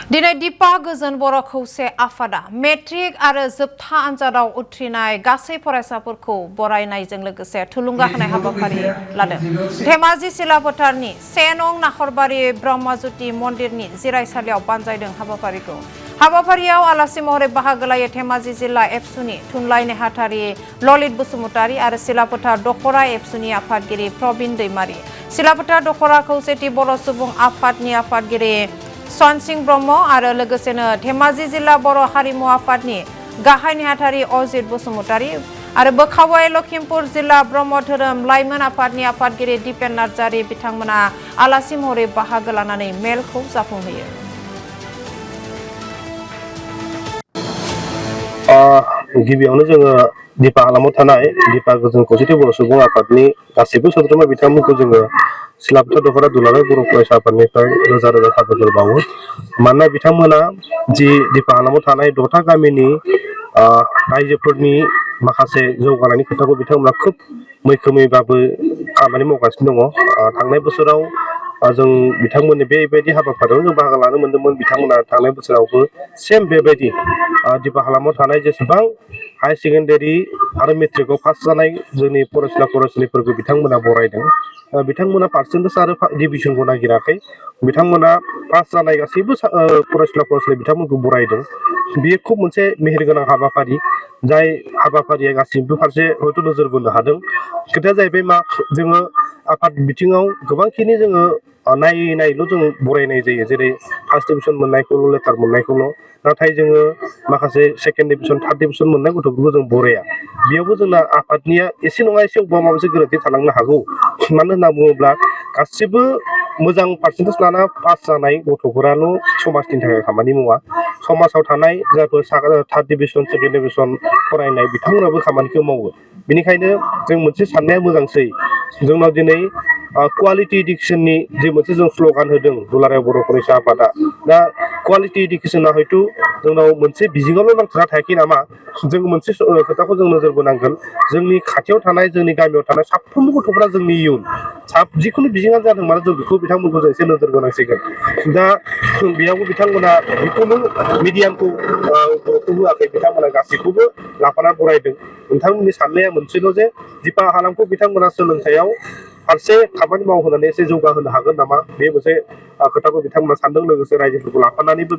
दिनै दिपा गोजोन बर' खौसे आफादा मेट्रिक आरो जोबथा आनजादाव उथ्रिनाय गासै फरायसाफोरखौ बरायनायजों लोगोसे थुलुंगा होनाय हाबाफारि लादों। धेमाजि सिला फोथारनि 1 नं नाखरबारि ब्रह्मज्योति मन्दिरनि जिरायसालियाव बानजायदों हाबाफारिखौ। हाबाफारियाव आलासि महरै बाहागो लायो धेमाजि जिल्ला एबसुनि थुनलाइ नेहाथारि ललित बसुमतारी आरो सिलाफोथार दखरा एबसुनि आफादगिरि प्रबिन दैमारी। सिलाफोथार दखरा खौसेथि बर' सुबुं आफादनि आफादगिरि सनसिं ब्रह्म आरो लोगोसेनो धेमाजि जिल्ला बर' हारिमु आफादनि गाहाय नेहाथारि अजित बसुमतारी आरो बोखावै लखिमपुर जिल्ला ब्रह्म धोरोम लाइमोन आफादनि आफादगिरि दिपेन नार्जारी बिथांमोना आलासि महरै बाहागो लानानै मेलखौ जाफुंहोयो। गिबियावनो जोङो दिपा हालामाव थानाय दिपा गोजोन खौसेथि बर' सुबुं आफादनि गासैबो सोद्रोमा बिथांमोनखौ जोङो सिलाफोथार दखरा दुलाराय बर' फरायसा आफादनिफ्राय रोजा रोजा साबायखर बावो। मानोना बिथांमोना जि दिपा हालामाव थानाय 6टा गामिनि रायजोफोरनि माखासे जौगानायनि खोथाखौ बिथांमोना खोब मैखोमैबाबो खामानि मावगासिनो दङ। थांनाय बोसोराव जों बिथांमोननि बेबायदि हाबाफारियाव जों बाहागो लानो मोन्दोंमोन। बिथांमोना थांनाय बोसोरावबो सेम बेबायदि दिपा हालामाव थानाय जेसेबां हायार सेकेन्डारि आरो मेट्रिकआव पास जानाय जोंनि फरायसुला फरायसुलिफोरखौ बिथांमोना बरायदों। बिथांमोना पार्सेन्टेज आरो डिभिजनखौ नागिराखै, बिथांमोना पास जानाय गासैबो फरायसुला फरायसुलि बिथांमोनखौ बरायदों। बेयो खुब मोनसे मेहेरगोनां हाबाफारि, जाय हाबाफारिया गासैबो फारसे हयथ' नोजोर बोनो हादों। खोथाया जाहैबाय मा, जोङो आफाद बिथिङाव गोबांखिनि जोङो नायल' जों बरायनाय जायो, जेरै फार्स्ट डिभिजन मोननायखौल' लेटार मोननायखौल', नाथाय जोङो माखासे सेकेन्ड डिभिजन थार्ड डिभिजन मोननाय गथ'फोरखौ जों बराया। बेयावबो जोंना आफादनिया एसे नङा एसे अबेबा माबा मोनसे गोरोन्थि थालांनो हागौ। मानो होनना बुङोब्ला गासिबो मोजां पार्सेन्टेज लाना पास जानाय गथ'फोराल' समाजनि थाखाय खामानि मावा, समाजाव थानाय जायफोर थार्ड डिभिजन सेकेन्ड डिभिजन फरायनाय बिथांमोनाबो खामानिखौ मावो। बेनिखायनो जों मोनसे साननाया मोजांसै, जोंनाव दिनै कुवालिटि इडुकेसननि जे मोनसे जों स्ल'गान होदों दुलाराय बर' फरायसा आफादा। दा कुवालिटि इडुकेसना हयथ' जोंनाव मोनसे बिजोङावल' नांथाना थायाखै नामा, जों मोनसे खोथाखौ जों नोजोर बोनांगोन। जोंनि खाथियाव थानाय जोंनि गामियाव थानाय साफ्रोमबो गथ'फोरा जोंनि इयुन, जिखुनु बिजोङानो जादों मानो जों बेखौ बिथांमोनखौ जों एसे नोजोर बोनांसिगोन। दा बेयावबो बिथांमोना जिखुनु मिडियामखौ होआखै, बिथांमोना गासैखौबो लाफाना बरायदों। नोंथांमोननि साननाया मोनसेल' जे दिपा हालामखौ बिथांमोना सोलोंथाइयाव फारसे खामानि मावहोनानै एसे जौगाहोनो हागोन नामा, बे मोनसे खोथाखौ बिथांमोना सानदों। लोगोसे रायजोफोरखौ लाफानानैबो